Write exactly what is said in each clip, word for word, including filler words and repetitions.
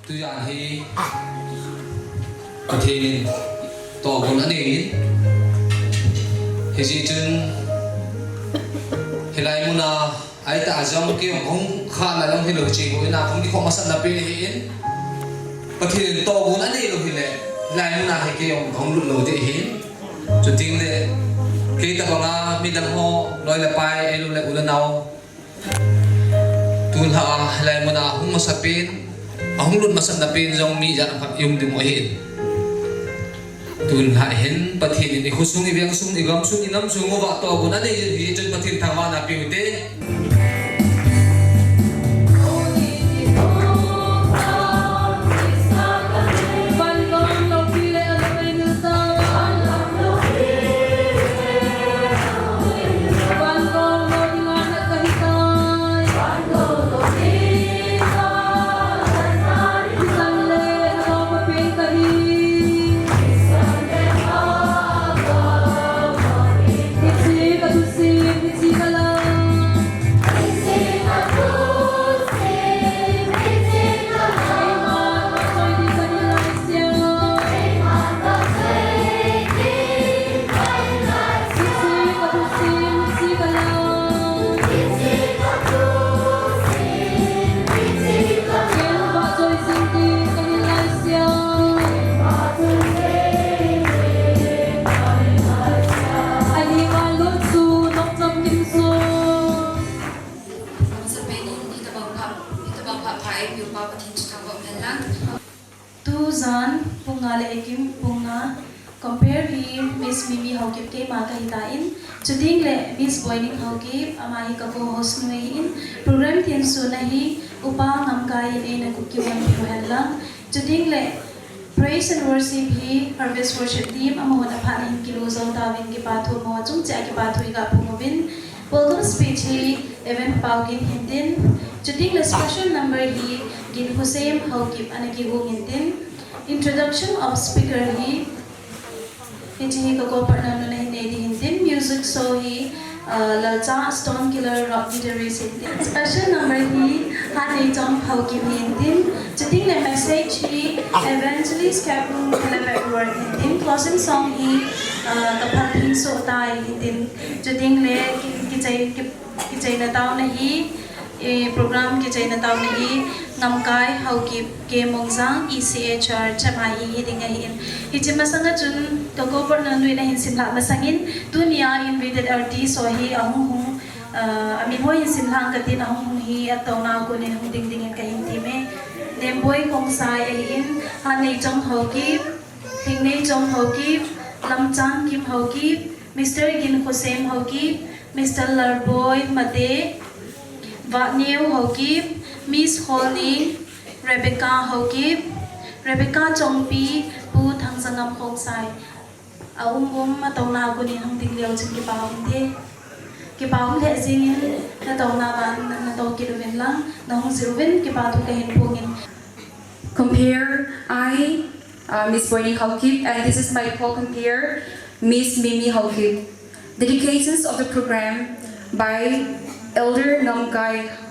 Tujan hi Pathen in tohgon anei in, hijeh chun hilai muna aitah jong kei jong kahung kha na jong hilou, hiche boina kahung kikhom masat na pen ahin, Pathen in tohgon anei lou hile, hilai muna hi kei jong kahung lut lou ding ahin. Chuteng le, kei tabanga midang ho, loi le pai, ahilou le u le nao, tulha a hilai muna hung masapen, ahung lut masat na pen jong mi ijat ham khat i um ding u ahin. Tulha hin Pathen in i khosung, i vengsung, i gamsung, i namsung uva tohgon anei jeh chun Pathen thangvahna peh ute. Tujan pung nga le ekim pung nga, compere hi Miss Mimi Haokip keima kahitan, chuteng le Miss Boining Haokip, ama hi ka co-host nu ahin, program thensun a hi Upa Ngamkai in eina kigon peh u hen lang, chuteng le Praise and Worship hi Harvest Worship Team, amahon aphat in kilu jou tauvin, kipa thu, amaho chungchang a kipa thu iga phong uvin. Welcome speech hi Evan Paogin hintin, chuteng le special number hi Ginkhousem Haokip ana kigong hintin, introduction of speaker hi, hiche hi ka co-partner nu nahin nei ding hintin, music show hi, uh, Lalcha Stone Killer rock guitarist hintin, special number hi Hatneichong Haokip hintin, chuteng le message hi Evangelist Kepung Kelevet Ward hintin, closing song hi, uh, Ka Phalbi Sohtai hintin, chuteng le ki, kichai, ki, kichaina taona hi, eh, program kichaina taona hi Ngamkai Haokip, K. Mongjang E C A Church, ama hi hiding ahin. Hiche masanga chun ka co-partner nu in ahin simlhah masangin, tunia invited artist ho hi ahung hung, ah, amin ho hin simlhang katin, ahung hung hi atouna a konin hung ding dingin kahin temme. Nemboi Khongsai ahin, Hatneichong Haokip, Thingneichong Haokip, Lamchankim Haokip, Mister Ginkhousem Haokip, Mister Lalboi Mate, Vahneo Haokip, Miss Kholning, Rebecca Haokip, Rebecca Chongpi, Pu Thangjangam Khongsai. A um um, atouna a konin hung ding leu chun kipa um te. Kipa um lheh jengin, natouna vang, na, natou kit uvin lang, nahung jeh uvin, kipa thu kahin phongin. Compere, I, uh, Miss Boining Haokip, and this is my co-compere, Miss Mimi Haokip. Dedications of the program by Elder Ngamkai.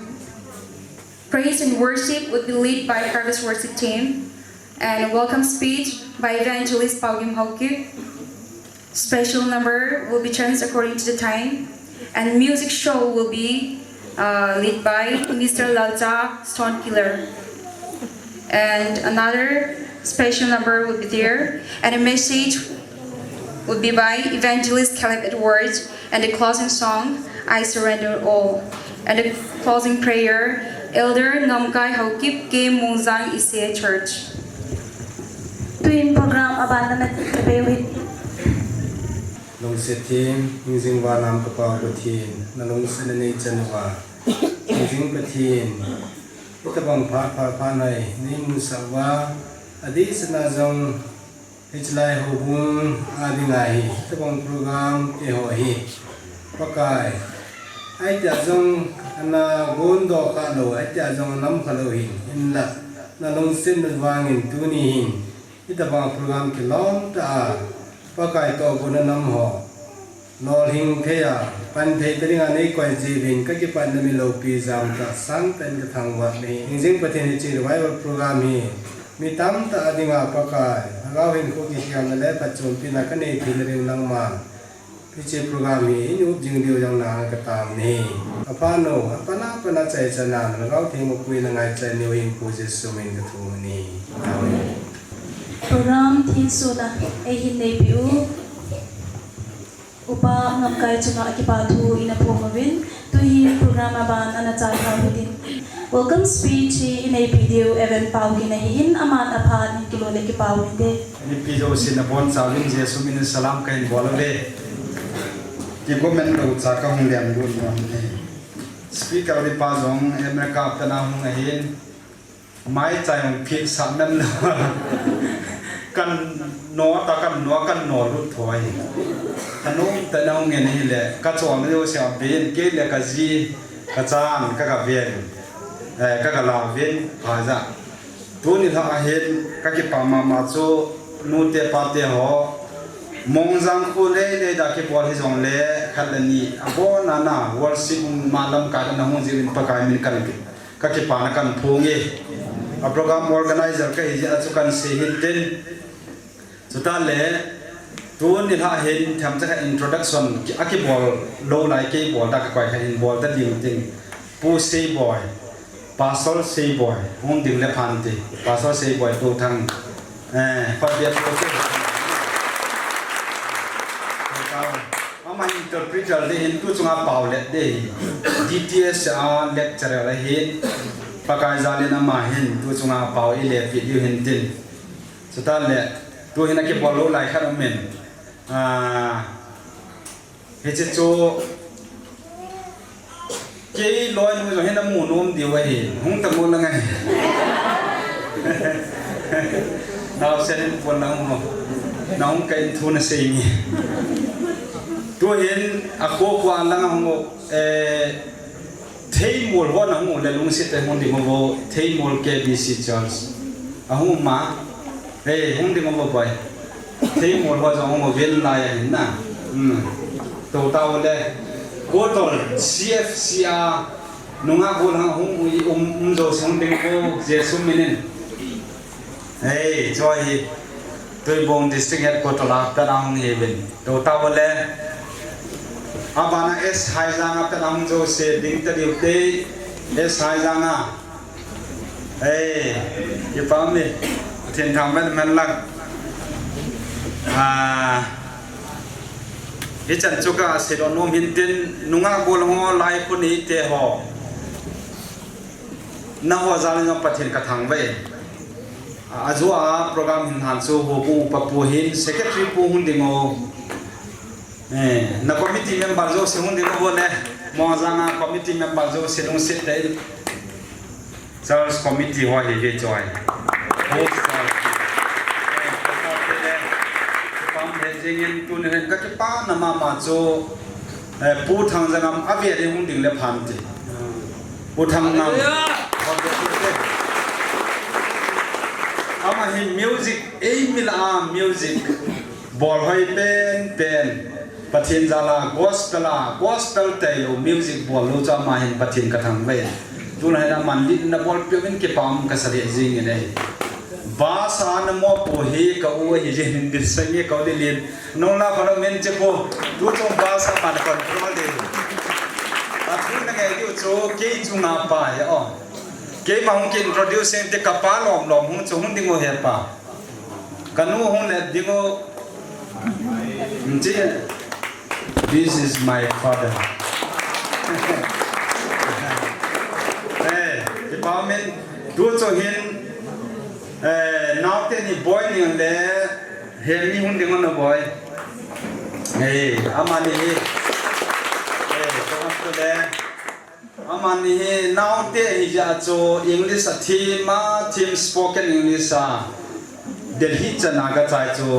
Praise and worship would be led by Harvest Worship Team, and welcome speech by Evangelist Paogim Haokip. Special number will be changed according to the time, and music show will be, uh, led by Mister Lalcha Stone Killer. And another special number will be there, and a message will be by Evangelist Caleb Edwards, and the closing song, I Surrender All. And the closing prayer, Elder Ngamkai Haokip, K. Mongjang E C A Church. Tuin program abana na, na pe u hite. Lungset them, hingjing vannam ka Pa Pathen, nalungsetna neichan uva. Hingjing Pathen, hitabang phat pha pha nei, neimusah uva, adeh sehna jong, hichelai houbung a dinga hi, hitabang program te ho hi, Pakai, aitah jong ana gondoh kha lou, aitah jong anam kha lou hin, hinlah, nalungsetna vangin tuni hin, hitabang program kilom tah a, Pakai tohgon anam ho, Nolhing thei a, pan thei ta dinga nei koi jiuvin ka kipatna min loupi jam tah sangtah in ka thangvah e. Hingjing Pathen hiche revival program hi mi tamtah a dinga Pakai, Lhagao hinkho kikhelna le phatchompi na ka nei theina ding nangman hiche program hi in up jing diu jong nang ka tao e. Apha nau, apana pana chai chana, Lhagao Theng mapui na ngai chai niu hin Pu Jesu min ka thum e. Amen. Program thensuh a eihin neipi u Upa Ngamkai chunga kipa thu ina phonguvin, tuhin program aban ana chalhau hitin. Welcome speech hi ineipi diu Evan Pau hin ahin, aman aphat in kiloi le kipah uvin te. Mipi jousen abonchauvin Jesu minin salam kahin bol uve. Kigomen lou cha kahung lenlut nom e. Speaker pa jong America a pat a hung ahin. Maichai hung phit sah nan lou. Kan no ta kan no kan no lut thoi. Anom tah in ahung ngen ahile, ka chom jouse a ben kei le ka ji, ka chan, ka ka ven. Eh, ka ka la ven, pha ja. Tuni lha ahin, ka kipah mama chu, nute pate ho. Mongjang khu lei lei da kibol hijongle, khat le ni, abon a na, worship ma lamkai da na hung jiuvin Pakai min kan Ka kipana kan phong e. A program organizer ka hi jeh a chu kan sei hin tin. Chuta le, tuni lha hin themcha khat introduction ki, a kibol lou lai kei bol da ka koi khat in bol ta ding ting. Pu Seiboi, Pastor Seiboi, hung ding le phan ti. Pastor Seiboi, Pu Thang. Eh, pat bia pu te. Ama interpreter le hin tu chunga pau le de hi. D T S a lecturer le hin. Pakai jalin ama hin tu chunga pau i le pi diu hin tin. Chuta le tu hin a kibol lou lai khat um in. Ah, hiche chu Kei loi nu jong hin amu nom diu ahi. Hung ta mo la ngai. Nao sen in pon na hung mo. Na hung ka in thu na sei ni. Tu hin a kho kho a lang a hung mo. Eh, Theimol ho na hung le lungset te hung ding mo. Theimol K B C Church. A hung ma. Hei, hung ding uvo boi. Theimol ho jong hung uvin lai ahin na. Hmm. Tou tao le. Kotol, C F C a. Nungah golhang hung ui um, um jouse hung ding uvo, Jesu minin. Hei, choi hi. Tuibong District Headquarter a, pat a hung hi uvin. Tou tao le. Abana S Haijang a pat a hung jouse ding ta diu te. S Haijang a. Ei, kipah e. Pathen thangvah in man lang. Ah, hichan chu ka seidoh nom hin tin, nungah gol ho, lai khu neite ho. Nangho jal in Pathen ka thangvah e. A, ajo a program hin han chu houbung upa pu hin, secretary pu hung ding o. Eh, na committee member jouse hung ding uvo le. Mongjang a committee member jouse lungset tah in. Church committee ho hi ve choi. Host church. Eh, ka pa te le, ka pa um he jing in tuni hin ka kipana mama chu, eh, Pu Thangjangam a ve ding hung ding le phan ti. Pu Thangjangam. Hallelujah. Ama hi music, eimi lah a music. Bol hoi pen pen, Pathen jal a, gospel a, gospel tailou, music bol lou chu ama hin Pathen ka thangvah e. Tuna hin aman lead na bolpeh uvin kipah um ka sa lheh jing in ahi. Bass a na mopo hi ka u ahi jeh in Dilseng e ka u Dilin. Nung la phalou men che ko, tu chung bass a man control de. Athu na ngai diu chu kei chunga pa hi o. Keima hung ki introduce ing te ka pa lom lom hung chu hung ding u he pa. Ka nu hung let ding u. Nti. This is my father. Eh, kipah um in tu chu hin, eh, naote ni boi ni le he mi hung ding u na boi. Eh, amani hi. Eh, ko am tu le. Amani hi naote ahi jeh a chu English a thim a, thim spoken English a. Delhi chan a ka chai chu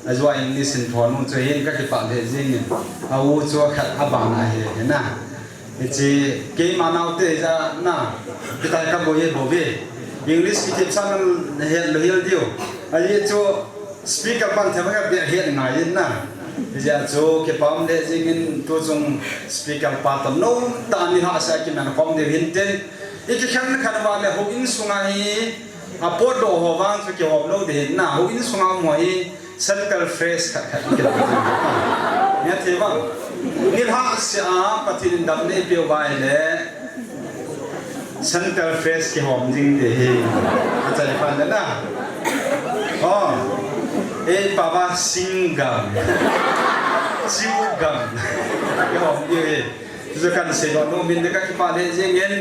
ajo a English in thon u chu hin ka kipah lheh jing in. A u chu khat a bang a hi, hi na. Hiche keima naote ahi jeh a na. Kitai ka boi hi bou ve. English kithip sa nan het lou hel diu. Ahi chu speaker pan thema ka be het ngai in na. Hijeh chun kipa um le jingin tuchung speaker pa toh nomtah a nilhah seh a kiman khom diu hin tin. I kikhen khen uva le houin sunga hi apotdoh ho vang chu kihom lou ding ahin, houin sunga um ho hi sample fresh khat khat kihom ding ahi. Ngai thei vang. Nilhah seh a Pathen in damna eipeh uva ahile sample fresh kihom ding ti hi. Achai pan le na. Oh. Ei papa singgam. Chiugam. Kihom diu ahi. Chu kahin seidoh nom in, ka kipah lheh jengin,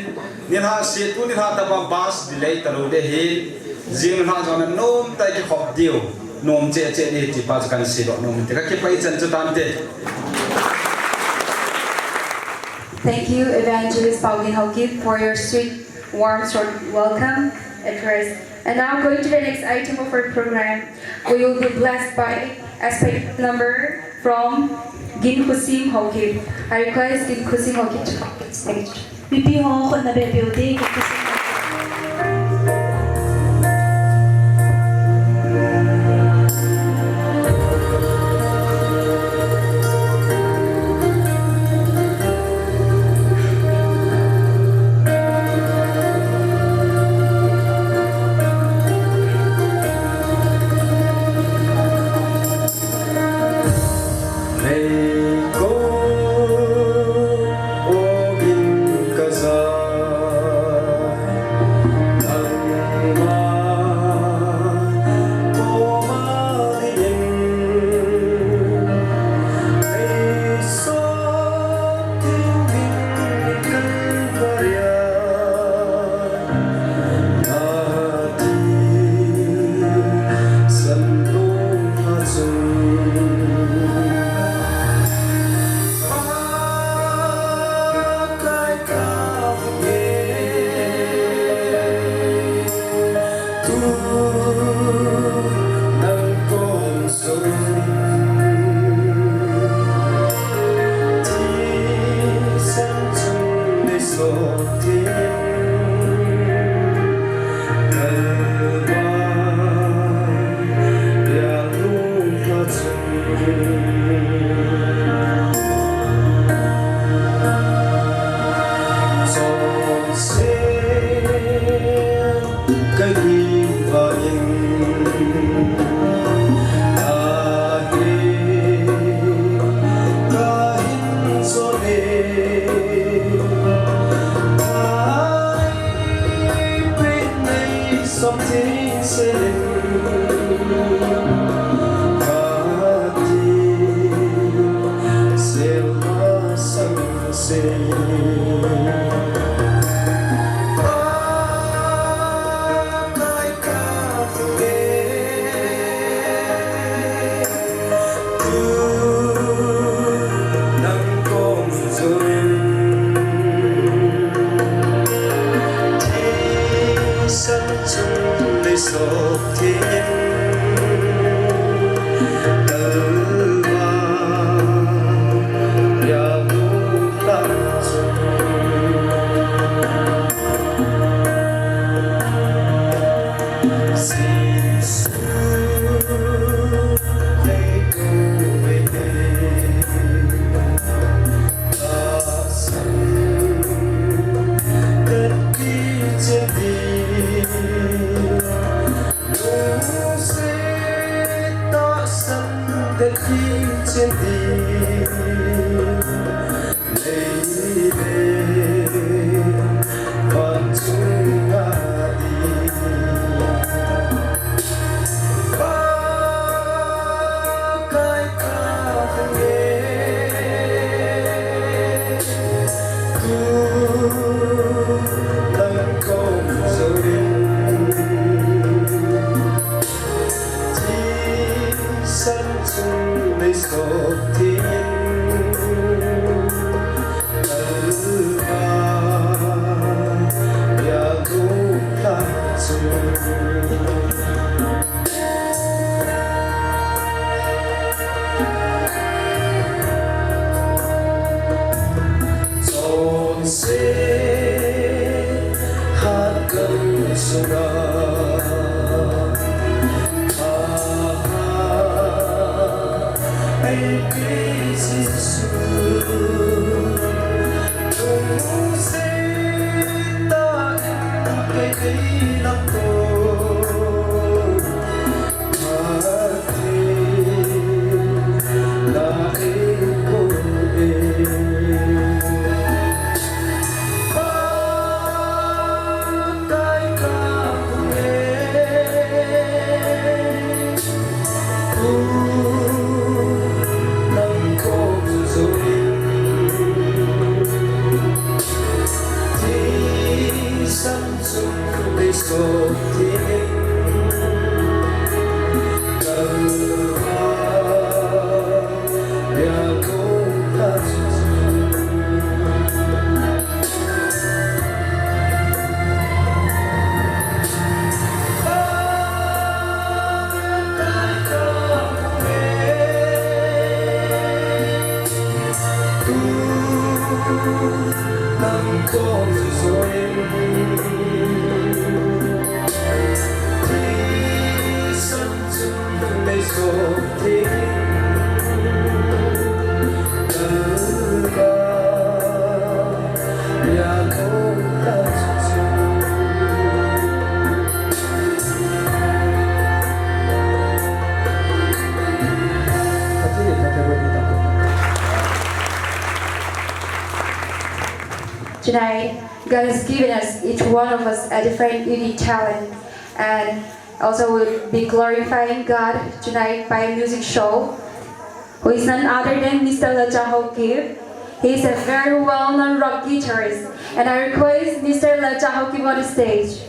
nilhah seh, tu nilhah tobang bus delay talou ding ahin, jing nilhah jong ana nomtah a kikhop diu, nom cheh cheh ding ahi ti pa chu kahin seidoh nom in, ka kipah ichan chu tante. Thank you, Evangelist Paugin Haokip, for your sweet, warm, short welcome address. And now, going to the next item of our program, we will be blessed by aspect number from Ginkhusim Haokip. I request Ginkhusim Haokip to come to the stage. Mipi ho khut na beh peh ute, Ginkhusim Haokip. Tonight, God has given us, each one of us, a different unique talent, and also we'll be glorifying God tonight by a music show, who is none other than Mister Lajahokip. He is a very well-known rock guitarist, and I request Mister Lajahokip on the stage.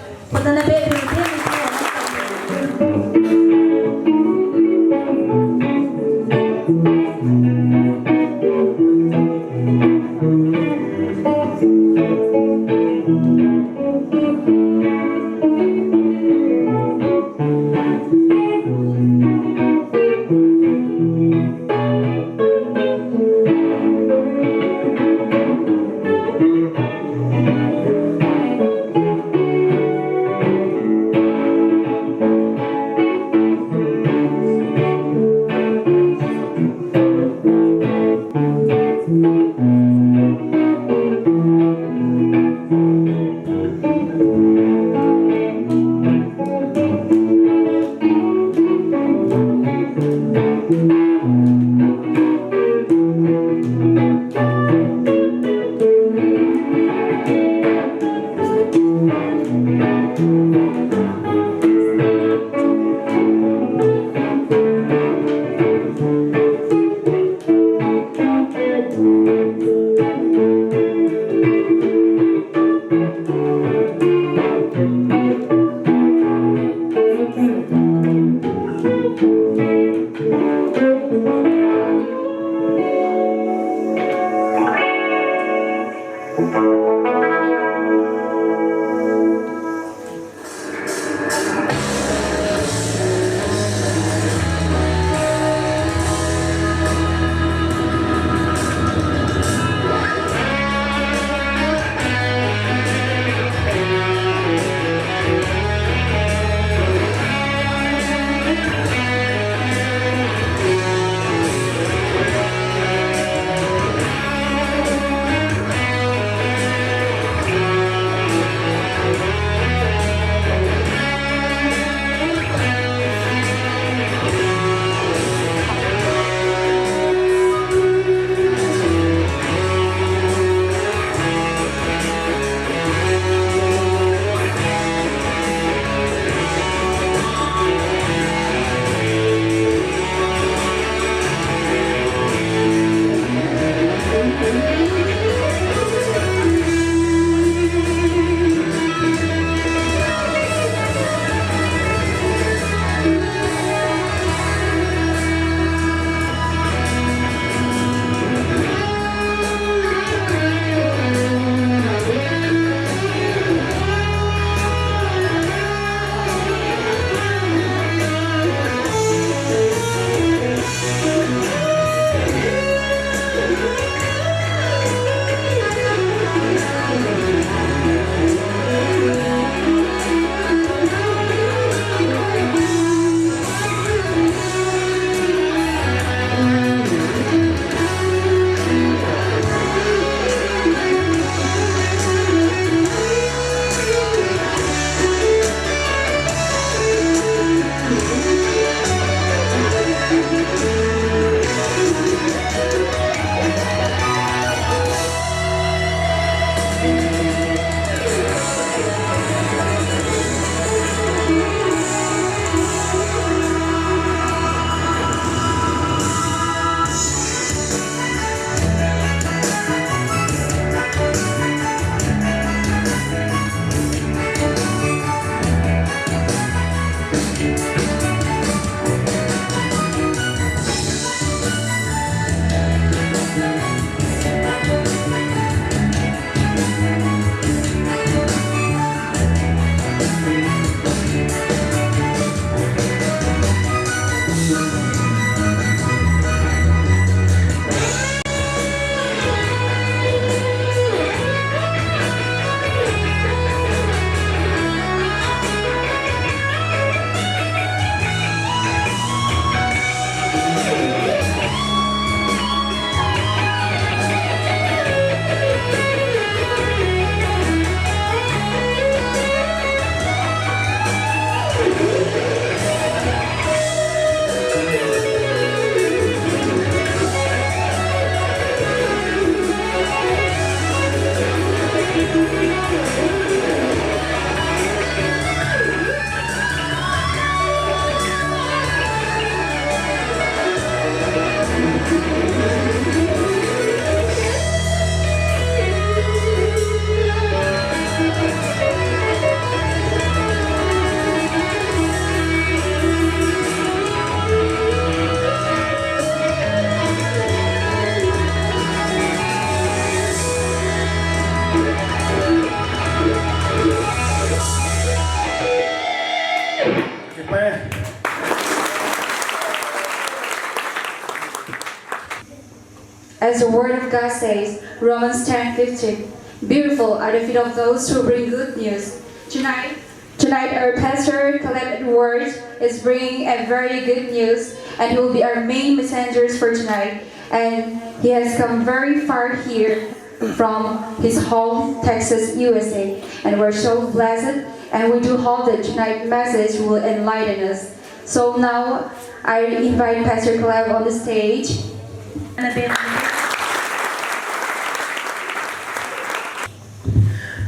As the word of God says, Romans ten fifteen, "Beautiful are the feet of those who bring good news." Tonight, tonight our pastor Caleb Edward is bringing a very good news, and he will be our main messengers for tonight. And he has come very far here from his home, Texas, U S A. And we're so blessed, and we do hope that tonight's message will enlighten us. So now, I invite Pastor Caleb on the stage.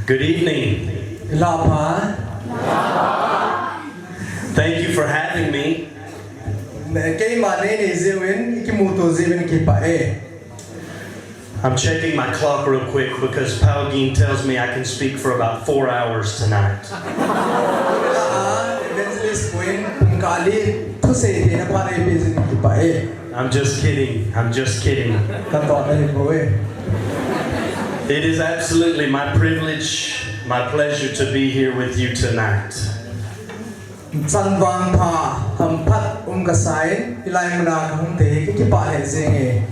Good evening. Lapa. Thank you for having me. Keima nei nei jiuvin, ikimuto jiuvin kipah e. I'm checking my clock real quick because Pau Gin tells me I can speak for about four hours tonight. Ah, evangelist point pung kali thusei theina pha nei peh jin kipah e. I'm just kidding. I'm just kidding. Ka toh na hi poi. It is absolutely my privilege, my pleasure to be here with you tonight. Chanvang pha, hamphat um kasa in, hilai muna kahung thei hi kakipah lheh jeng e.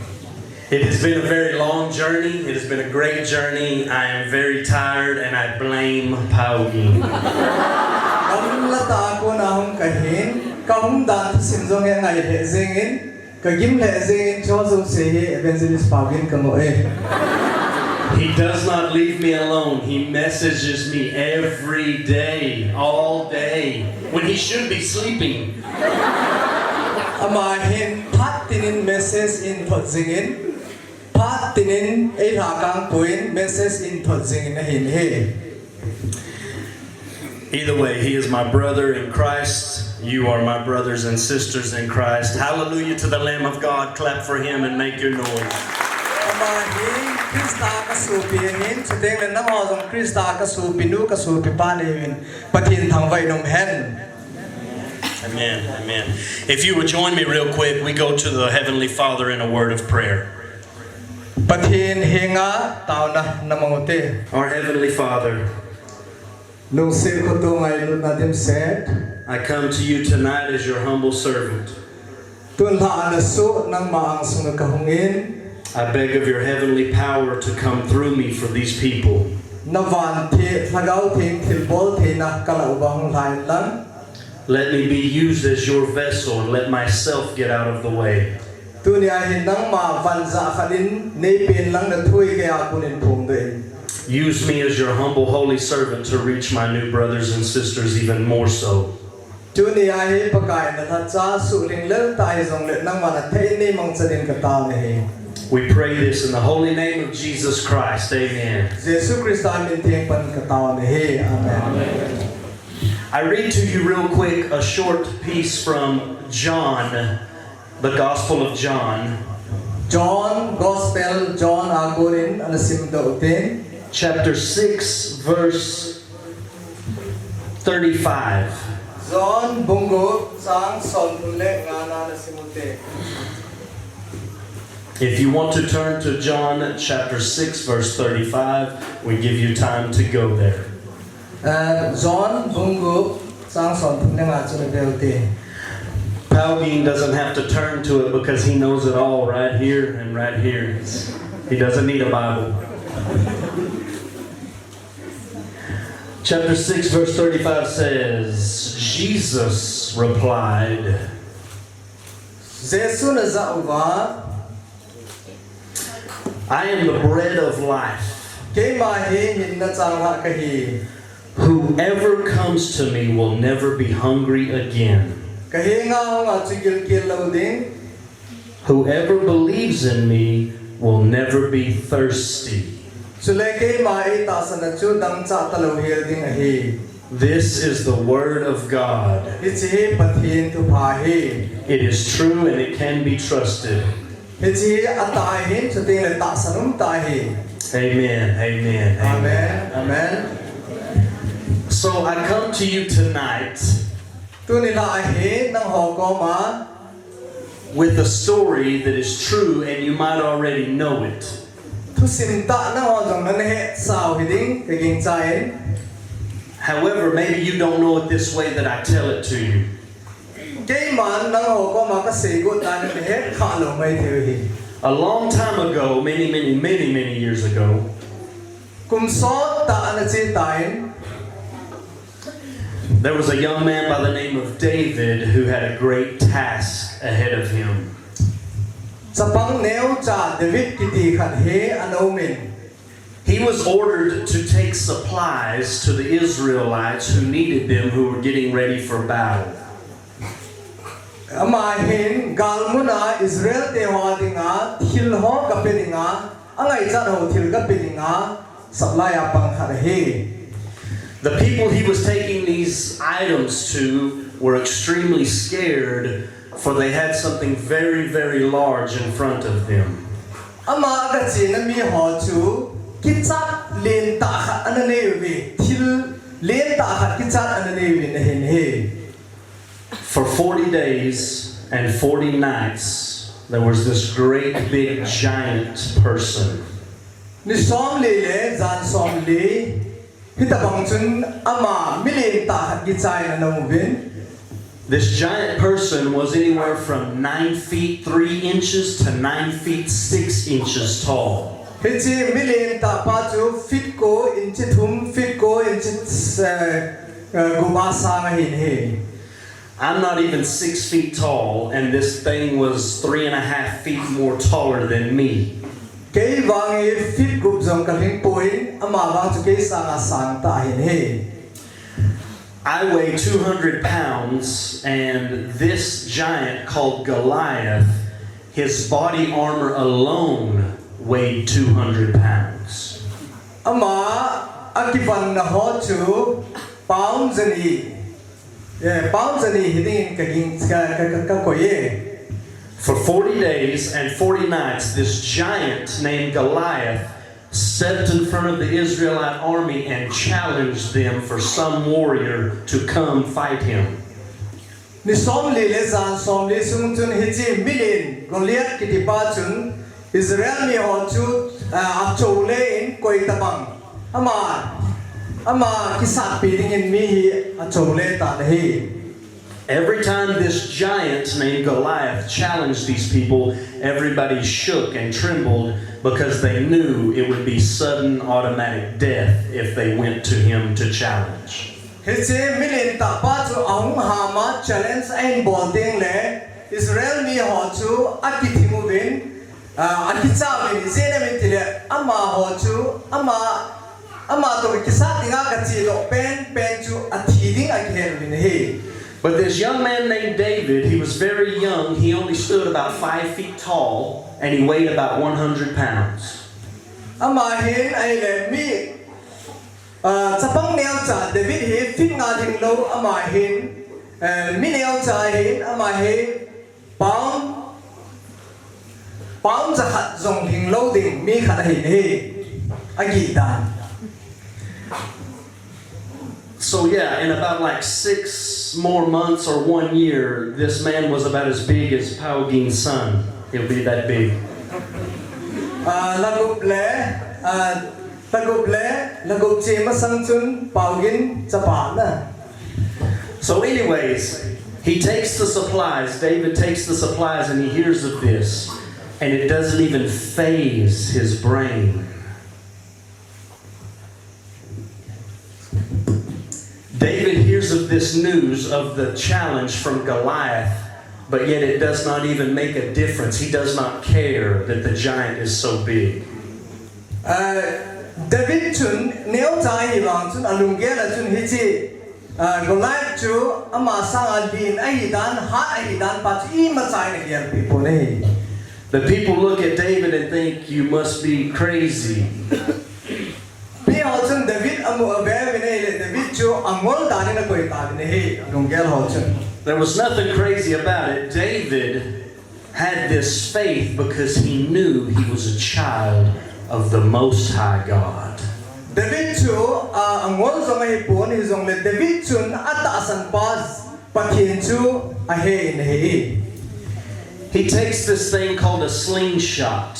It has been a very long journey. It has been a great journey. I am very tired and I blame Pau Gin. Gamla tah a kona hung kahin, kahung dan thusim jong hi angai lheh jeng in, kagim lheh jeng in, chujouse hi Evangelist Pau Gin kangoh e. He does not leave me alone. He messages me every day, all day, when he should be sleeping. Ama hin phat tin in message in thot jing in, phat tin in eilhakang poi in message in thot jing in ahin ahi. Either way, he is my brother in Christ. You are my brothers and sisters in Christ. Hallelujah to the Lamb of God. Clap for him and make your noise. Ama hi Christa kasopi ahin, chuteng le nangho jong Christa kasopinu, kasopipa neiuvin, Pathen thangvah in umhen. Amen. Amen. If you would join me real quick, we go to the Heavenly Father in a word of prayer. Pathen henga taona namang ute. Our Heavenly Father, lungset khotong ngailutna dimset, I come to you tonight as your humble servant. Tun lha ana su nangma angsunga kahung in. I beg of your heavenly power to come through me for these people. Navan the lhagao theng thilbol theina kalah uva hung lha in lang. Let me be used as your vessel and let myself get out of the way. Tunia hi nangma vanjah khat in neipen lang nathu hi keia kon in phongdoh in. Use me as your humble holy servant to reach my new brothers and sisters even more so. Tunia hi Pakai nalhacha suhling lel tah hijongle nangma nathei in neimangchan in katao nahi. We pray this in the holy name of Jesus Christ. Amen. Jesu Christa min theng pan katao nahi. Amen. I read to you real quick a short piece from John, the Gospel of John. John, Gospel John a konin ana simdoh ute. Chapter six, verse thirty-five. John bung gup chang somthum le nga na nasim ute. If you want to turn to John chapter six, verse thirty-five, we give you time to go there. Eh, John bung gup chang somthum le nga chu nabe ute. Pauging doesn't have to turn to it because he knows it all right here and right here. He doesn't need a Bible. Chapter six, verse thirty-five says, Jesus replied, Jesu'n ajah uva, I am the bread of life. Keima hi hinna changlhah kahi. Whoever comes to me will never be hungry again. Kahenga ahunga chu gilkel lou ding. Whoever believes in me will never be thirsty. Chule keima eitahsan a chu dangchah talou hel ding ahi. This is the word of God. Hiche hi Pathen thupha ahi. It is true and it can be trusted. Hiche hi atah ahin, chuteng le tahsan umtah ahi. Amen. Amen. Amen. Amen. So I come to you tonight Tuni la ahi nangho koma with a story that is true and you might already know it. Thusim tah nangho jong nana hetsau hiding kagingchan. However, maybe you don't know it this way that I tell it to you. Keiman nangho koma kasei got dan nahet khalou mai thei uhi. A long time ago, many, many, many, many years ago, Kum sot tah ana che tan. There was a young man by the name of David who had a great task ahead of him. Chapang neocha David kiti khat hi ana umin. He was ordered to take supplies to the Israelites who needed them, who were getting ready for battle. Ama hin galmuna Israel te ho dinga thil ho kape dinga, angaichat ho thil kape dinga supply a pang khat ahi. The people he was taking these items to were extremely scared, for they had something very, very large in front of them. Ama aga chena mi ho chu kichat lentah khat ana nei uve, thil lentah khat kichat ana nei uve ahin hi. For forty days and forty nights, there was this great big giant person. Ni somli le jan somli, hitabang chun ama mi lentah khat kichai ana um uvin. This giant person was anywhere from nine feet three inches to nine feet six inches tall. Hiche mi lentah pa chu feet ko inch thum, feet ko inch, eh, eh, gup a sang ahin hi. I'm not even six feet tall, and this thing was three and a half feet more taller than me. Kei vang hi feet gup jong kalhing poi, ama vang chu kei sanga sang tah ahin hi. I weigh two hundred pounds, and this giant called Goliath, his body armor alone weighed two hundred pounds. Ama akivanna ho chu pound jani, eh, pound jani hiding in kaging, ka, ka, ka, kakoi e. For forty days and forty nights, this giant named Goliath stepped in front of the Israelite army and challenged them for some warrior to come fight him. Ni somli le jan somli sung chun hiche mi len Goliath kiti pa chun Israel mi ho chu, ah, achole in koi tabang. Ama, ama kisatpi dingin mi hi achole tan ahi. Every time this giant named Goliath challenged these people, everybody shook and trembled because they knew it would be sudden automatic death if they went to him to challenge. Hiche mi lentah pa chu ahung hama challenge ahin bol ding le Israel mi ho chu akithim uvin, ah, akicha uvin, ijeh inem itile ama ho chu ama, ama toh kisat dinga kachedoh pen pen chu athi ding akihel uvin ahi. But this young man named David, he was very young, he only stood about five feet tall, and he weighed about one hundred pounds. Ama hin ahile mi, ah, chapang neocha David hi feet nga ding lou, ama hin, eh, mi neocha hin, ama hi pound, pound jakhat jong ding lou ding mi khat ahin hi, agih dan. So yeah, in about like six more months or one year, this man was about as big as Pao Gin's son. He'll be that big. Ah, lagup le, ah, lagup le, lagup che masang chun Pao Gin chapa na. So, anyways, he takes the supplies, David takes the supplies, and he hears of this, and it doesn't even phase his brain. David hears of this news of the challenge from Goliath, but yet it does not even make a difference. He does not care that the giant is so big. David chun neocha ahi vang chun alunggel a chun hiche Goliath chu ama sanga lin ahi dan, hat ahi dan pa chu imacha in agelpeh pon ahi. The people look at David and think, "You must be crazy." Miho chun David amu avel uvin ahile David chu angol dan in akoi tauvin ahi, alunggel ho chun. There was nothing crazy about it. David had this faith because he knew he was a child of the Most High God. David chu angol jong ahipon, hijongle David chun atahsan pa Pathen chu ahe in ahi. He takes this thing called a slingshot.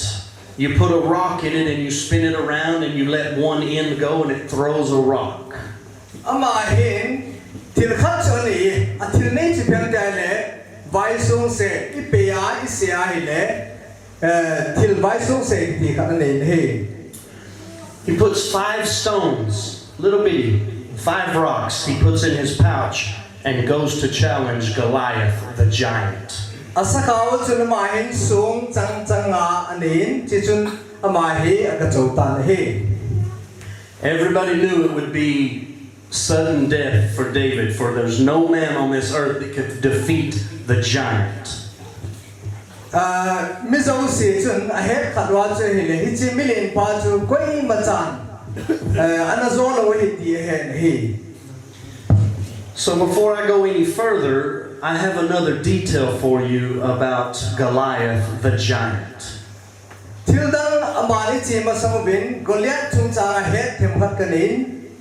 You put a rock in it and you spin it around and you let one end go and it throws a rock. Ama hin thil khat chu anei, athil nei chu ipi ham itile vaisung se, ipei a, ise a ahile, thil vaisung se kiti khat anei in ahi. He puts five stones, little bitty, five rocks, he puts in his pouch and goes to challenge Goliath the giant. Asakhao chun ama hin song chang chang nga anei in, chuchun ama hi agachou tan ahi. Everybody knew it would be sudden death for David, for there's no man on this earth that could defeat the giant. Mi jouse chun ahet khat uva chu ahile, hiche milen pa chu koimachan ana jo lou ahi ti ahen ahi. So before I go any further, I have another detail for you about Goliath the giant. Thildang aban iche masang uvin Goliath chungchang a het themkhat kanei in.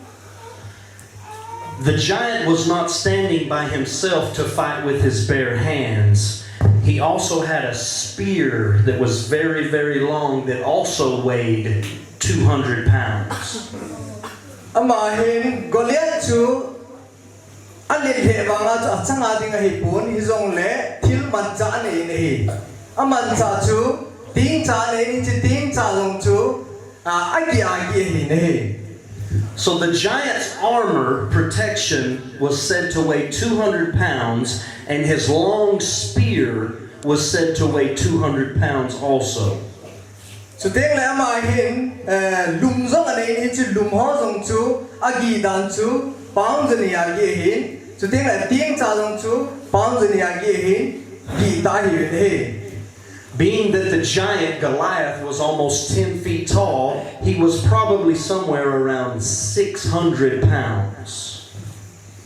The giant was not standing by himself to fight with his bare hands. He also had a spear that was very, very long that also weighed two hundred pounds. Ama hin Goliath chu alet lheh vanga chu achanga ding ahipon, hijongle thil manchah anei in ahi. Amanchah chu tingcha anei in, hiche tingcha jong chu agih agih ahi in ahi. So the giant's armor protection was said to weigh two hundred pounds, and his long spear was said to weigh two hundred pounds also. Chutengle ama hin lum jong anei in, hiche lum ho jong chu agih dan chu pound jani agih ahin, chutengle tingcha jong chu pound jani agih ahin, gih tah ahiuvin ahi. Being that the giant Goliath was almost ten feet tall, he was probably somewhere around six hundred pounds.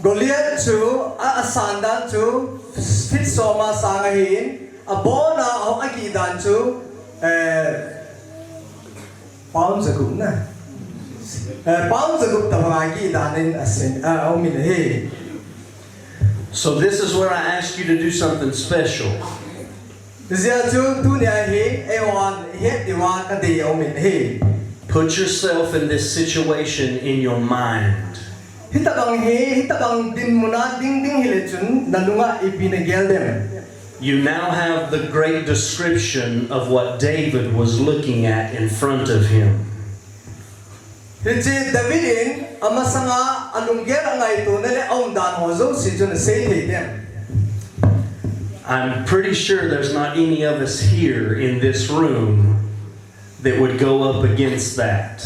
Goliath chu asan dan chu feet som a sang ahin, abona ahung agih dan chu pound jagup na, pound jagup tabang agih dan in aum in ahi. So this is where I ask you to do something special. Hijeh a chu tunia hi eihon het diuva kadei aum in ahi. Put yourself in this situation in your mind. Hitobang hi, hitobang dinmuna ding ding hile chun nalunga ipi nagel dem? You now have the great description of what David was looking at in front of him. Hiche David in amasanga alunggel a ngaitona le aumdan ho jouse chu nasei thei dem? I'm pretty sure there's not any of us here in this room that would go up against that.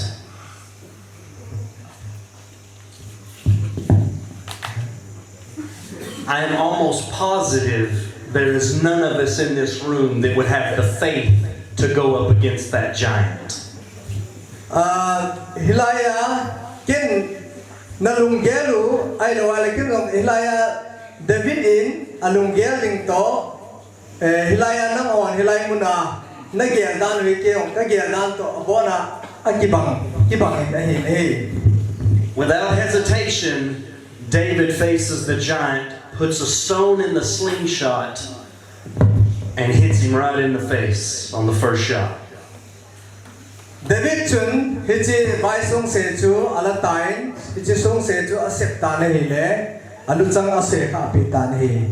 I am almost positive there is none of us in this room that would have the faith to go up against that giant. Hilai a ken nalunggel u ahilou ahile ken jong hilai a David in alunggel ding toh, hilai a nanghon hilai muna nagel dan u hi kei jong kagel dan toh abona akibang, kibang in ahi, ahi. Without hesitation, David faces the giant, puts a stone in the slingshot, and hits him right in the face on the first shot. David chun hiche vai sungse chu ala tan, hiche sungse chu asep tan ahile, aluchang asekha pi tan ahi.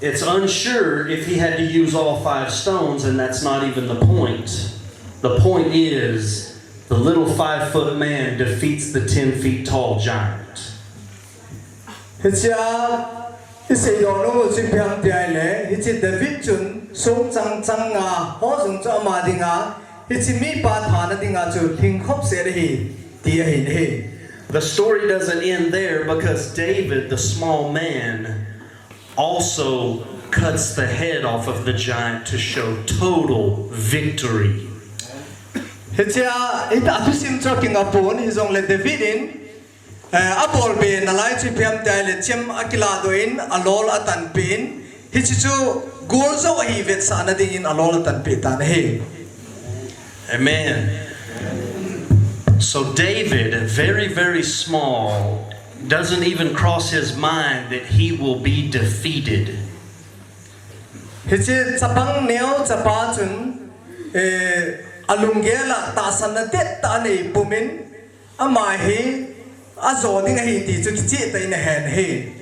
It's unsure if he had to use all five stones, and that's not even the point. The point is, the little five foot man defeats the ten feet tall giant. Hichea isei doh nom u chu ipi ham tia ahile, hiche David chun song chang chang nga ho jong chu ama dinga, hiche mipa thana dinga chu lhingkhop set ahi, ti ahin ahi. The story doesn't end there because David, the small man, also cuts the head off of the giant to show total victory. Hichea, hita thusim chu kinga pon, hijongle David in, eh, abol be nalai chu ipi ham tia ahile chem akiladoh in, alol atanpeh in, hiche chu gol jou ahi vetsahna dingin alol atanpeh tan ahi. Amen. So David, very, very small, doesn't even cross his mind that he will be defeated. Hiche chapang neo chapa chun, eh, alunggel a tahsanna dettah anei pumin, ama hi ajo ding ahi ti chu kicheh tah in ahen ahi.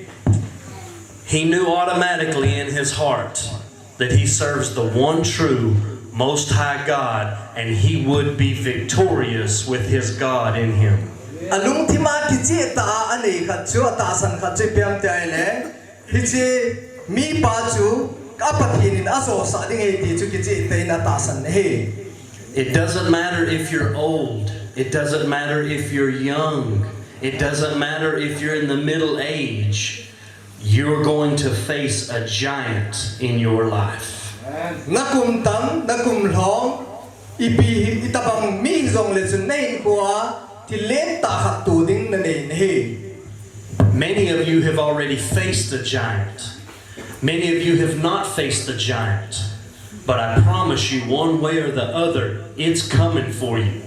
He knew automatically in his heart that he serves the one true Most High God, and he would be victorious with his God in him. Alungthim a kicheh tah a anei khat chu, atahsan khat chu ipi ham tia ahile, hiche mipa chu a Pathen in ajosah ding ahi ti chu kicheh tah in atahsan ahi. It doesn't matter if you're old. It doesn't matter if you're young. It doesn't matter if you're in the middle age. You're going to face a giant in your life. Nakum tam, nakum lhom, ipi hi, itobang mi hijongle chun nahinkhoa thil lentah khat to ding nanei ahi. Many of you have already faced a giant. Many of you have not faced a giant. But I promise you, one way or the other, it's coming for you.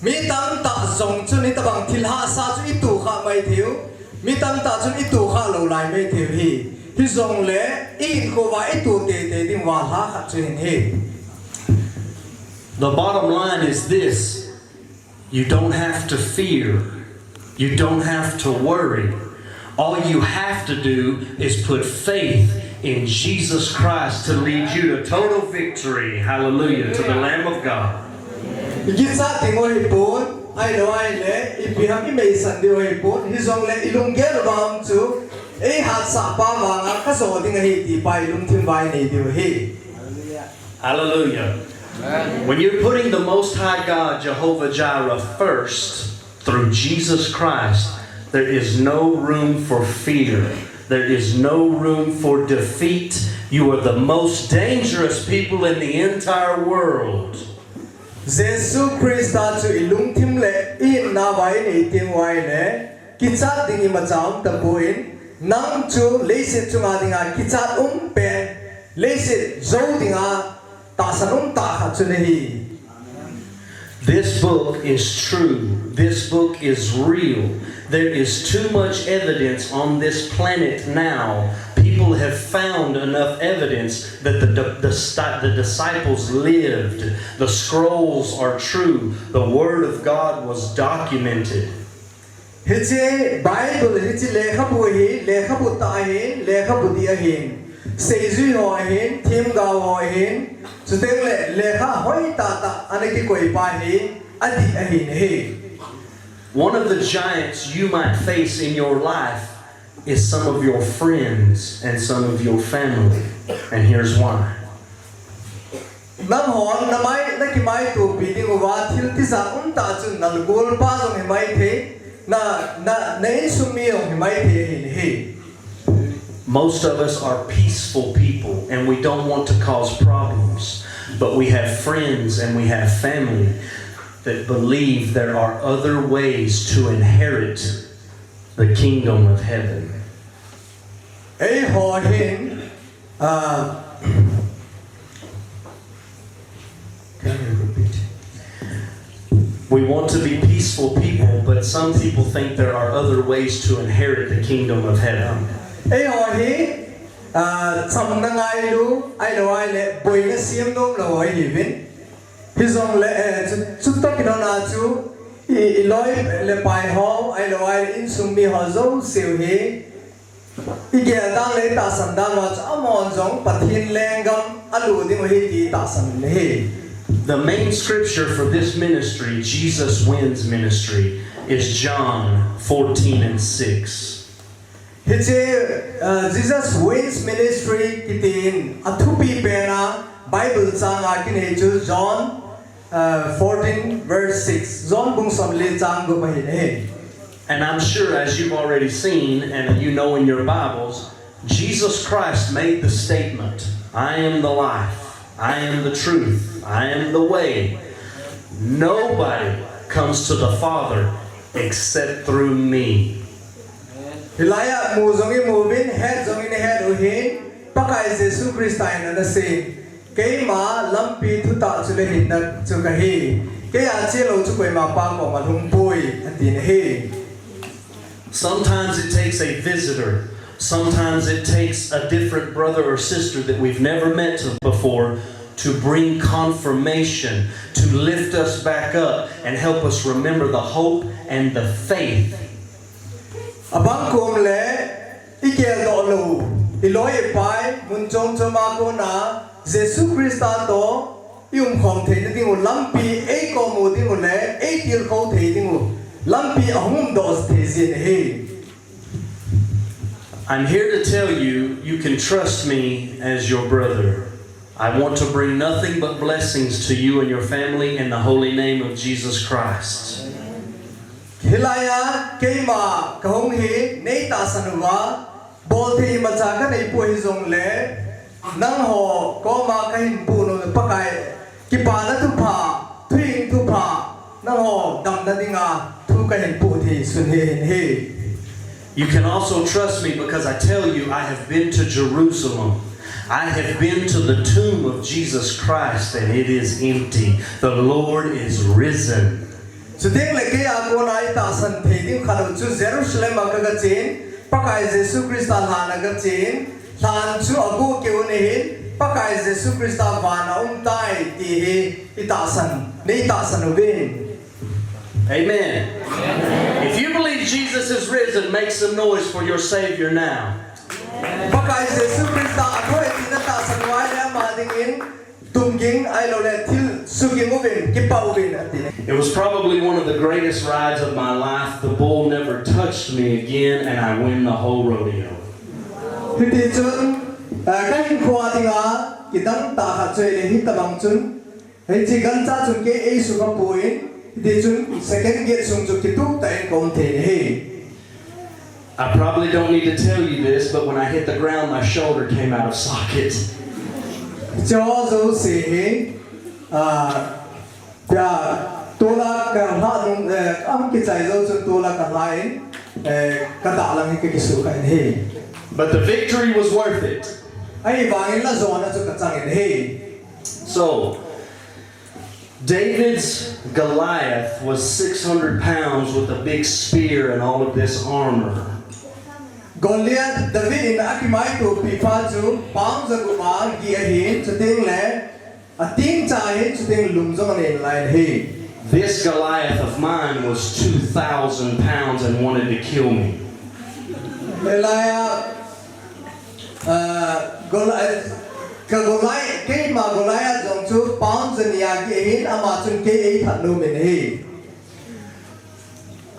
Mi tamtah jong chun itobang thil hahsa chu ito kha mai thei u. Mi tamtah chun ito kha lou lai mai thei u hi. Hijongle ihinkhoa ito teitei ding uva lha khat chu hin ahi. The bottom line is this. You don't have to fear. You don't have to worry. All you have to do is put faith in Jesus Christ to lead you to total victory. Hallelujah. To the Lamb of God. Ikichat ding u ahipon, ahilou ahile, ipi ham imeisan ding u ahipon, hijongle ilunggel uva um chu, eihatsah pa vanga kajo ding ahi ti pa ilungthim uva inei diu ahi. Hallelujah. When you're putting the Most High God, Jehovah Jireh, first through Jesus Christ, there is no room for fear. There is no room for defeat. You are the most dangerous people in the entire world. Jesu Christa chu ilungthim le ihinna uva inei teng uva ahile, kichat ding imacha um tapon, nang chu leiset chunga dinga kichat um pen, leiset jou dinga tahsan umtah khat chu nahi. This book is true. This book is real. There is too much evidence on this planet now. People have found enough evidence that the, the, the, sti- the disciples lived. The scrolls are true. The word of God was documented. Hiche Bible, hiche lekhabu hi, lekhabu tah ahin, lekhabu dih ahin, seijui ho ahin, themgao ho ahin, chuteng le lekha hoitah tah ana kikoi pa hi, adih ahin ahi. One of the giants you might face in your life is some of your friends and some of your family. And here's why. Nanghon namai, nakimaitopi ding uva thil tijat umtah chu nalgol pa jong himai thei, na, na, na insung mi jong himai thei ahin ahi. Most of us are peaceful people and we don't want to cause problems, but we have friends and we have family that believe there are other ways to inherit the kingdom of heaven. Eiho hin, ah, can you repeat? We want to be peaceful people, but some people think there are other ways to inherit the kingdom of heaven. Eiho hi, ah, chamna ngailu, ahilouleh boina semnom lou ho ihiuvin. Hijongle, eh, chu, chutoh kilhona chu, i, iloi le pai ho, ahilouleh insung mi ho jouse hi, igel dan le itahsan dan uva chu amahon jong Pathen lenggam alut diu ahi ti tahsan ahi. The main scripture for this ministry, Jesus Wins Ministry, is John fourteen and six. Hiche, uh, Jesus Wins Ministry kitin athupi pena Bible chang a kinei chu John, uh, fourteen verse six. John bung somle chang gup ahi. And I'm sure, as you've already seen and you know in your Bibles, Jesus Christ made the statement, "I am the life, I am the truth, I am the way. Nobody comes to the Father except through me." Hilai a mu jong imu uvin, het jong ihet uvin, Pakai Jesu Christa in anasei, "Keima lampi, thutah chule hinna chu kahi. Keija chelou chu koima Pa koma lhungpoi," ati ahi. Sometimes it takes a visitor. Sometimes it takes a different brother or sister that we've never met before to bring confirmation, to lift us back up and help us remember the hope and the faith. Abang kom le, igel doh lou, iloi ipai, mun chom chom a kona, Jesu Christa toh, iumkhom theina diu lampi, eikom u diu le, eitilkhou thei diu lampi ahung umdoh thei jin ahi. I'm here to tell you, you can trust me as your brother. I want to bring nothing but blessings to you and your family in the holy name of Jesus Christ. Hilai a keima kahung hi nei tahsan uva, bolthei imacha kanei poi hijongle, nangho koma kahin puinom Pakai, kipana thupha, thuhing thupha, nangho damna dinga thu kahin puisun ahi. You can also trust me because I tell you, I have been to Jerusalem. I have been to the tomb of Jesus Christ, and it is empty. The Lord is risen. Chuteng le keija kona itahsan thei diu khat chu Jerusalem a kaga chen, Pakai Jesu Christa lhan a kaga chen, lhan chu agu keu ahin, Pakai Jesu Christa van a um tai ti hi itahsan, nei tahsan uvin. Amen. If you believe Jesus is risen, make some noise for your Savior now. Pakai Jesu Christa athoh e tina tahsan uva le ama dingin, tumging ahilouleh thil suging uvin, kipah uvin ati. It was probably one of the greatest rides of my life. The bull never touched me again, and I win the whole rodeo. Hiti chun, eh, kahinkho a dinga, kidang tah khat chu ahi, hitabang chun, hiche gancha chun kei eisukha poi, hiti chun second gate sung chu kitup tah in kaum thei ahi. I probably don't need to tell you this, but when I hit the ground, my shoulder came out of socket. Cho jouse hi, ah, pia, tola kalha nung, eh, ahung kichai jou chun tola kalha in, eh, kadah lang hi kakisukha in ahi. But the victory was worth it. Ahivangin lhajona chu kachang in ahi. So, David's Goliath was six hundred pounds with a big spear and all of this armor. Goliath, David in akimaitopi pa chu pound jagup a gih ahin, chuteng le, ating cha ahin, chuteng lum jong anei lai ahi. This Goliath of mine was two thousand pounds and wanted to kill me. Hilai a, ah, Goli-, ka Goli-, keima Goliath jong chu pound jani a gih ahin, ama chun kei eithat nom in ahi.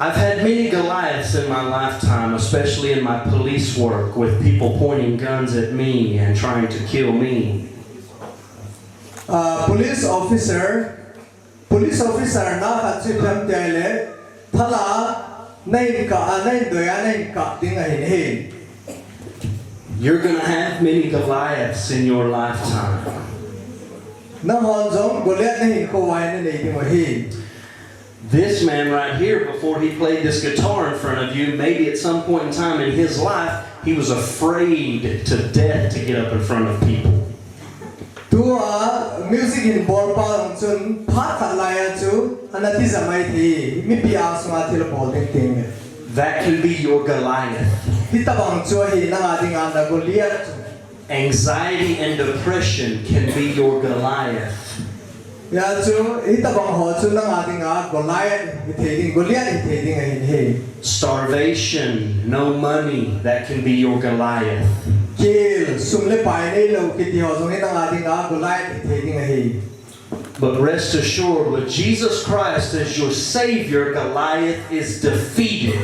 I've had many Goliaths in my lifetime, especially in my police work, with people pointing guns at me and trying to kill me. Ah, police officer, police officer na khat chu ipi ham itile, thala nahin kah a, nahin doi a, nahin kah ding ahin ahi. You're gonna have many Goliaths in your lifetime. Nanghon jong Goliath nahinkho uva nanei diu ahi. This man right here, before he played this guitar in front of you, maybe at some point in time in his life, he was afraid to death to get up in front of people. Tu Tua music in bol pa jong chun phat khat lai a chu ana tijat mai thei, mipi angsunga thil bol ding teng le. That can be your Goliath. Hitabang chu ahi nanga dinga na Goliath chu. Anxiety and depression can be your Goliath. Hia chu, hitabang ho chu nanga dinga Goliath hithei ding, Goliath hithei ding ahin hi. Starvation, no money, that can be your Goliath. Kel, sum le pai neilou kiti ho jong hi nanga dinga Goliath hithei ding ahi. But rest assured, with Jesus Christ as your Savior, Goliath is defeated.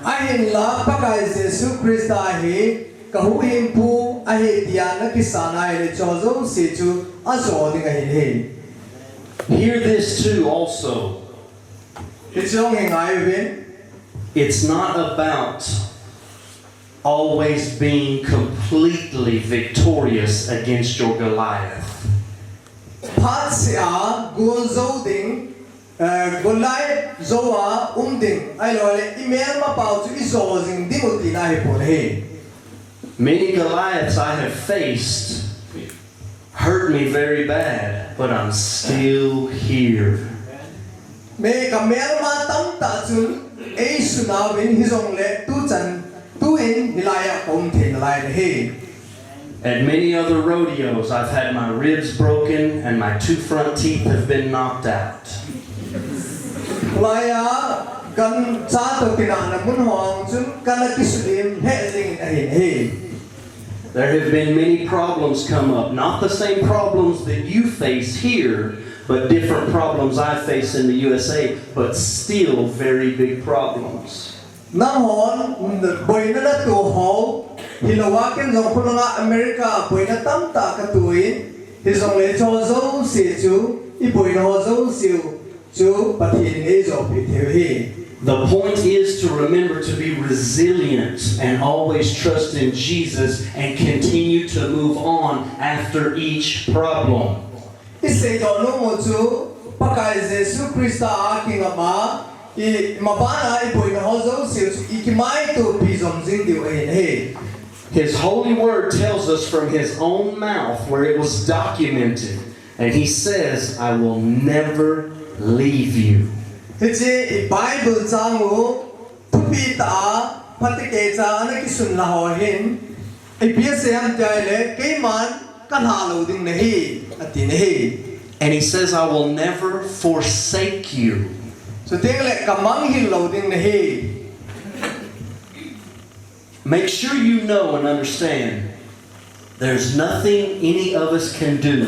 Ahinla Pakai Jesu Christa hi kahuhhingpu ahi tia nakisan ahile, hicheho jouse chu ajo ding ahin hi. Hear this too also. Hiche jong hi ngai uvin. It's not about always being completely victorious against your Goliath. Phatseh a gol jou ding, eh, Goliath jou a um ding, ahilouleh imelmapau chu ijo jing ding u tina ahipon ahi. Many Goliaths I have faced hurt me very bad, but I'm still here. Me kamelma tamtah chun eisuna uvin hijongle tuchan, tuin hilai a kaum thei nalai ahi. At many other rodeos, I've had my ribs broken and my two front teeth have been knocked out. Laiya gancha toh kinahna mun ho a chun kana kisudem lheh jingin ahin hi. There have been many problems come up, not the same problems that you face here, but different problems I face in the U S A, but still very big problems. Nanghon boina nato ho, hilouva ken jong khulanga America boina tamtah kato in, hijongle hicheho jouse chu, iboina ho jouse u chu Pathen in eijopeh thei u ahi. The point is to remember to be resilient and always trust in Jesus and continue to move on after each problem. Isei doh nom u chu Pakai Jesu Christa a kingam a, i mabana iboina ho jouse u chu ikimaitopi jom jing diu ahin hi. His holy word tells us from his own mouth where it was documented. And he says, I will never leave you. Hiche i Bible chang u thupi tah a, phatecha a ana kisun la ho hin, ipi asei ham tia ahile, keiman kalha lou ding nahi, ati nahi. And he says, I will never forsake you. Chuteng le kamanghil lou ding nahi. Make sure you know and understand there's nothing any of us can do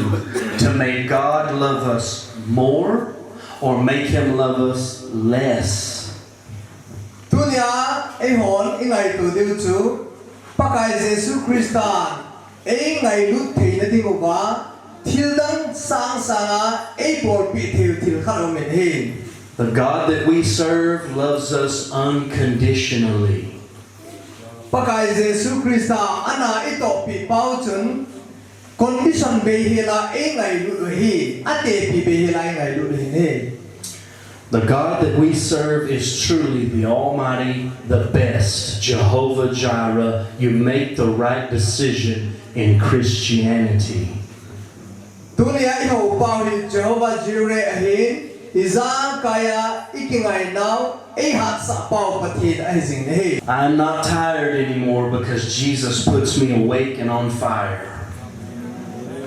to make God love us more or make him love us less. Tunia eihon ingaito diu chu Pakai Jesu Christa eingailut theina diuva thildang sangsanga eibolpeh theiu thil khat aumin ahi. The God that we serve loves us unconditionally. Pakai Jesu Christa ana itohpeh pau chun condition beihela eingailut u ahi, atepi beihela eingailut u ahi. The God that we serve is truly the Almighty, the best, Jehovah Jireh. You make the right decision in Christianity. Tunia ihou pau hi Jehovah Jireh ahin, ijakai a ikingainau, eihatsah pau Pathen ahi jing ahi. I'm not tired anymore because Jesus puts me awake and on fire.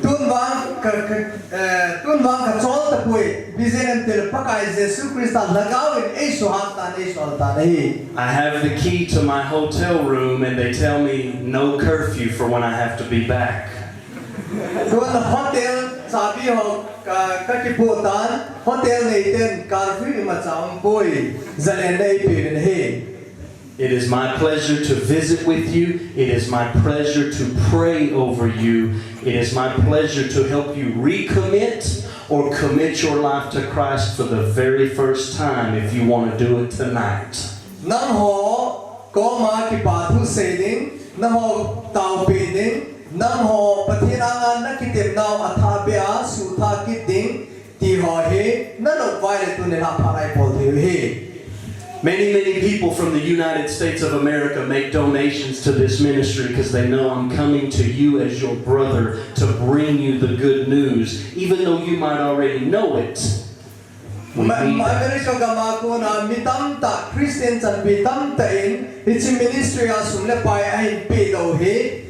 Tun vang ka, ka, eh, tun vang kachol tapoi, ipi jeh ham itile Pakai Jesu Christa lhagao in eisuhat tan, eisuhal tan ahi. I have the key to my hotel room and they tell me no curfew for when I have to be back. Tun hotel chabi ho ka, kakipoh tan, hotel neiten curfew imacha umpoi, jalenna eipeuvin ahi. It is my pleasure to visit with you. It is my pleasure to pray over you. It is my pleasure to help you recommit or commit your life to Christ for the very first time if you want to do it tonight. Nangho koma kipa thu sei ding, nangho taopeh ding, nangho Pathen anga nakitepnau athahbeh a suhthah kit ding, ti ho hi nanop uva ahile tuni lhaphat a ibol thei u ahi. Many, many people from the United States of America make donations to this ministry because they know I'm coming to you as your brother to bring you the good news, even though you might already know it. We Ma, need ma that. America gam a kona mi tamtah, Christian chanpi tamtah in, hiche ministry a sum le pai ahin pehdoh hi.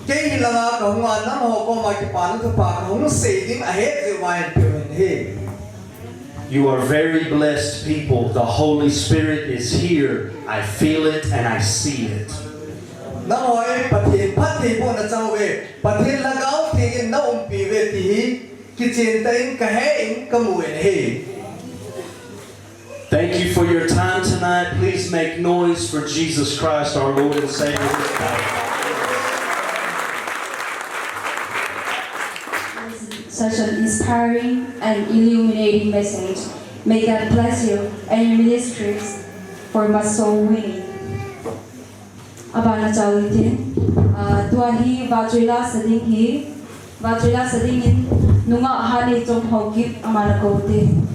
Kei hilanga kahunga nangho koma kipana thupha kahung sei ding ahet jeh uva ahin peh u ahi. You are very blessed people. The Holy Spirit is here. I feel it and I see it. Nangho hi Pathen phattheibohna chang uve. Pathen Lhagao Theng in na umpi uve ti hi kichen tah in kahe in kamu in ahi. Thank you for your time tonight. Please make noise for Jesus Christ, our Lord and Savior. Such an inspiring and illuminating message. May God bless you and your ministries for my soul winning. Abana chau hitin, ah, tua hi vahchoi la sa ding hi, vahchoi la sa dingin nungah Haneichom Haokip aman akou te.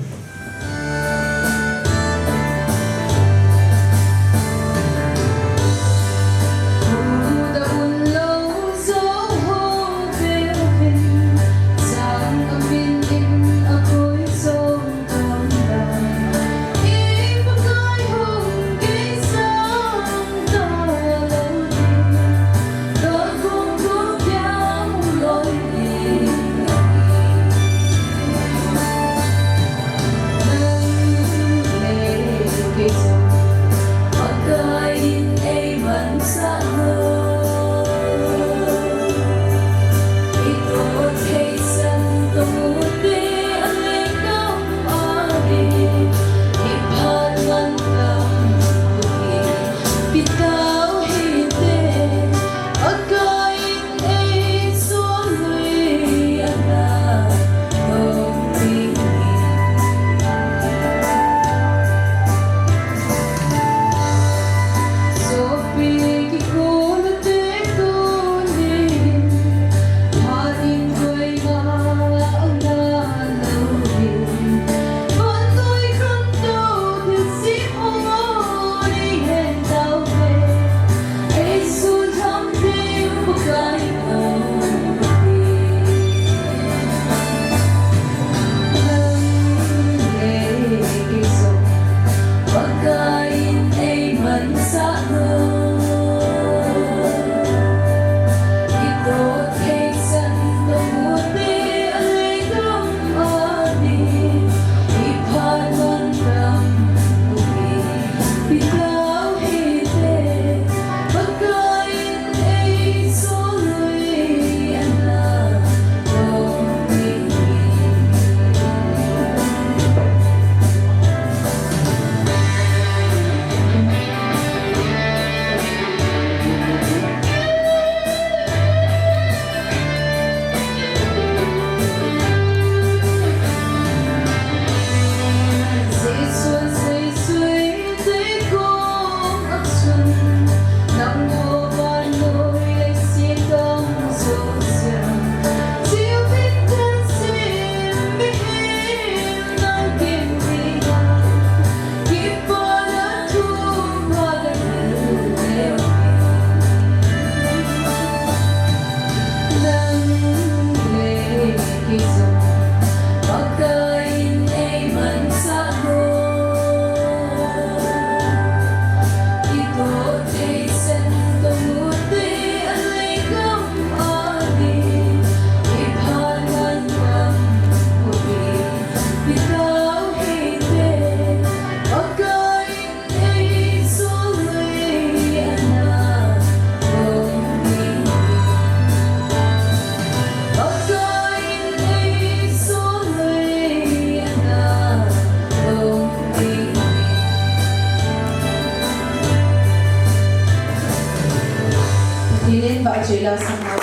Pathen in vahchoi la sang nau.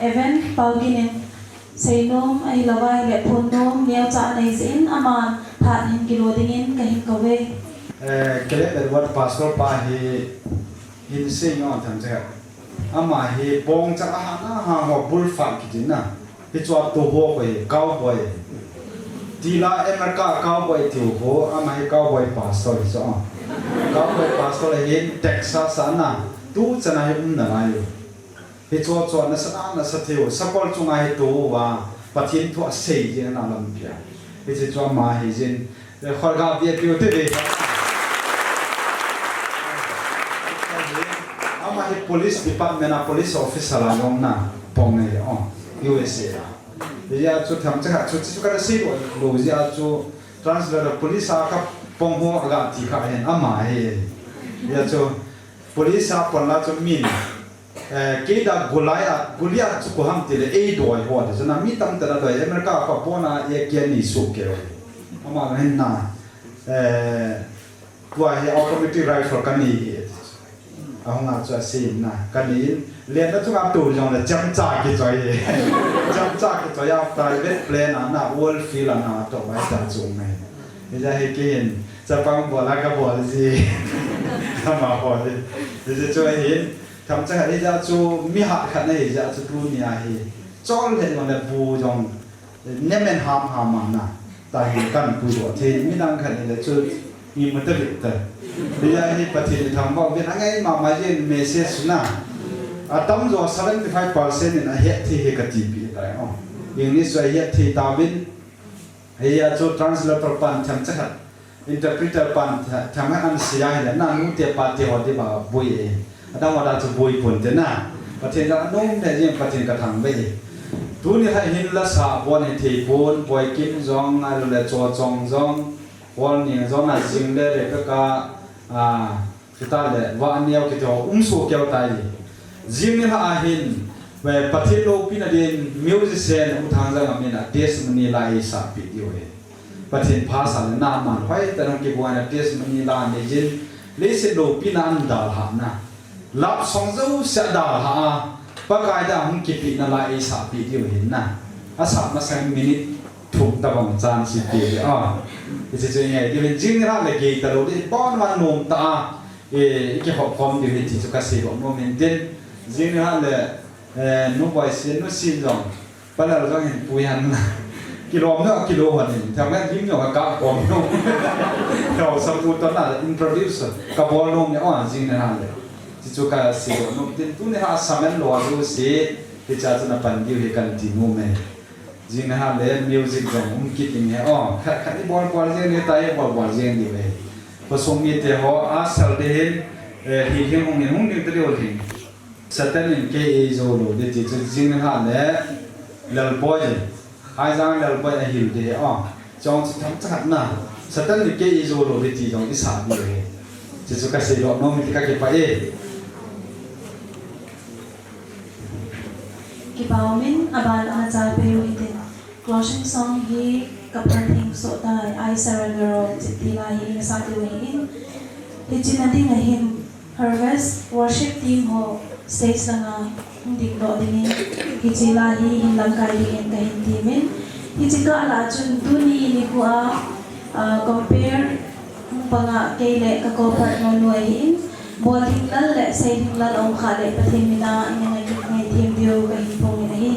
Evan Paugin in seinom ahilouva ahile phonnom neocha anei jeh in aman phat hin kilo dingin kahin kouve. Eh, Caleb Edward Pastor pa hi hin sei ngon tham che. Ama hi pongchak a hang a hang ho bullfight kiti na. Hichua tu ho ko hi cowboy. Tila America cowboy tiu ho, ama hi cowboy pastor hi chu. Cowboy pastor hi Texas a na, tu chana hi um nalai u. Hi chu chu nasa na nasa thei u, sakol chunga hi tu uva, Pathen thu asei jing na lampi a. Hi chu chu ama hi jin, eh, khol ga bia piu te ve. Ama hi police department a police officer a jong na pong nei o, U S A a. Hijeh chun themcha khat chu, chu kana sei lou, lou jeh chun translator police a kapong ho aga ti kha hin ama hi. Hijeh chun police a pon la chu min, eh, kei da Goliath, Goliath chu koi ham tile eidoi ho ti chu na mi tamtah in adoi America a kapon a A K ni soh kei u. Ama hin na, eh, tua hi automatic rifle kanei hi. Ahung a chu asei na, kanei in, lenna chunga tou jongle chemcha kichoi. Chemcha kichoi a private plane a na, world field a na, tou vai ta chung nei. Hijeh hi kei hin, chapang bol a kabol ji. Ama bol ji. Hijeh chu hin, themcha khat hijeh chu mi hat khat na hijeh chu tunia hi. Chol le jongle bu jong Nemen ham ham a na. Tahi kan puidoh thei, midang khat in le chu imu ta bit ta. Hijeh hin Pathen ithangvah uvin angai mama jeng message na. Atamjo seventy five percent in ahet thei hi katipi tai o. English chu ahet thei tauvin. Hijeh chu translator pan themcha khat. Interpreter pan tha-, themcha khat ana sei a hile, na nute pate ho diuva boi e. Adang ho da chu boi ponte na. Pathen jal anom le jeng Pathen kathangvah e. Tuni khat hin lasa bon hithei pon, Boikim jong, ahilou le Chochong jong, Paul Niang jong, ajing le Rebecca, a, chuta le Vaneo kiti ho um soh kei u tai. Jing nikho a hin, eh, Pathen loupina din musician U Thangjang amin a testimony la eisah peh diu ahi. Pathen phasah le na aman hoitah in hung kibuai na testimony la nei jin, leiset loupina ana dalhah na. Love song jouse adalhah a, Pakai da hung kipehna la eisah peh diu ahin na. Asah masang minute thum tabang chance ipe ding a. Hiche chu ingai diu ahin, jing nikho le gei talou ding, bon man nom tah a, eh, ikihop khom diu ahi ti chu kasei nom in tin. Jing nikho le, eh, Nu Boisin, Nu Sin jong. Palal jong hin pui hen. Kilom na, kilou hen. Themcha lim jong ka kom nom. Kau sapu to na introduce. Kabol nom ne o jing nikho le. Ti chu kasei nom tin tuni a samen lou jouse. Hiche chu na pan diu ahi kan ti nom e. Jing nikho le music jong um kit ding ahi. O, khat khat ibol bol jeng ni tai bol bol jeng diu ahi. Khosung mite ho asal ding hin, eh, hi hing hung hin hung ding ta diu ahi. Satan in kei eijou lou ding ti chu jing nikho le Lalboi, Haijang Lalboi ahil ding o. Chong chu themcha khat na. Satan in kei eijou lou ding ti jong isah ding ahi. Ti chu kasei nom in ti kakipah e. Kipa umin aban a cha pe u hitin. Closing song hi kaphal theng soh tai, I surrender all, chiti la hi nasa diu ahin. Hiche na ding ahin, Harvest Worship Team ho stage langa hung dingdoh dingin, hiche la hi hin lamkai dingin kahin temin. Hiche kah lah a chun tuni nikho a, ah, compare hung panga kei le ka co-partner nu ahin. Bol ding lal le sei ding lal aum khah le Pathen mina i ngaikit ngai them diu kahin phong in ahi.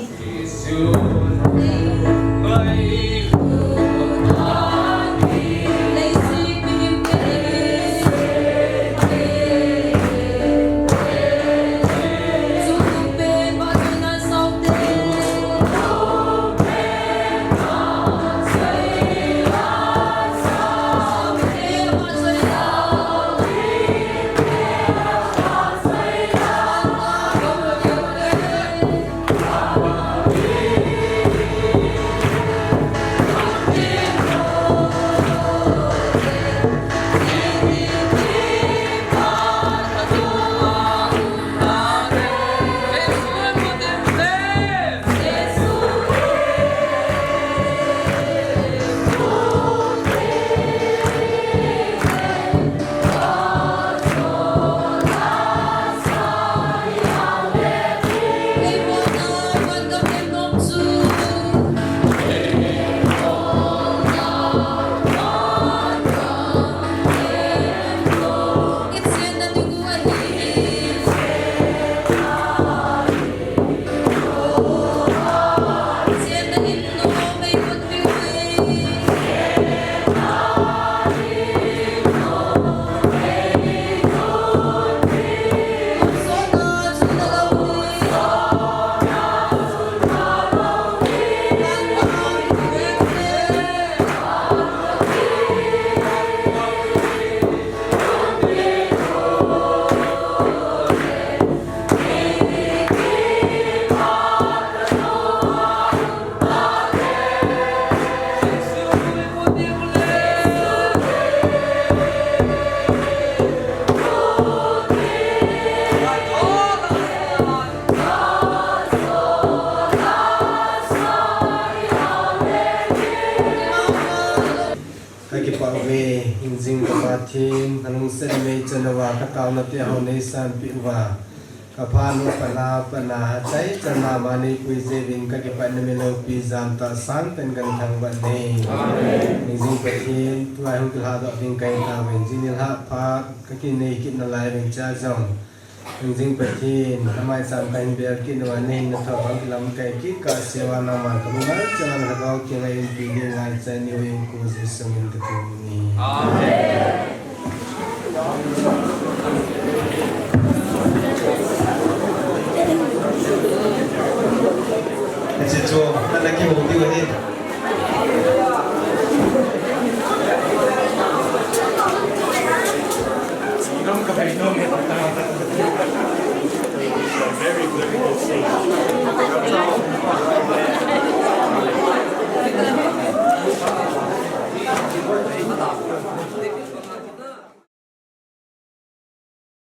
Pathen, nalungset mei chana uva, kataona te ho neisanpeh uva, kapha nu pana pana, hachai chana ma neipui jeh uvin kakipatna miloupi jam tah sangpen kahin thangvah e. Amen. Hingjing Pathen, tua hung kilhadoh ding kahi tauvin, jing nilhah phat kakinei kit nalai uvin, chujong hingjing Pathen, amai cham kahin bel kit uva, nahin nathoh bang kilamkai kit kah jeh uva, nangman kamu ngal chang lhagao kingai in pi ding ngai chai ni, huhhingpu Jesu min kathum e. Amen.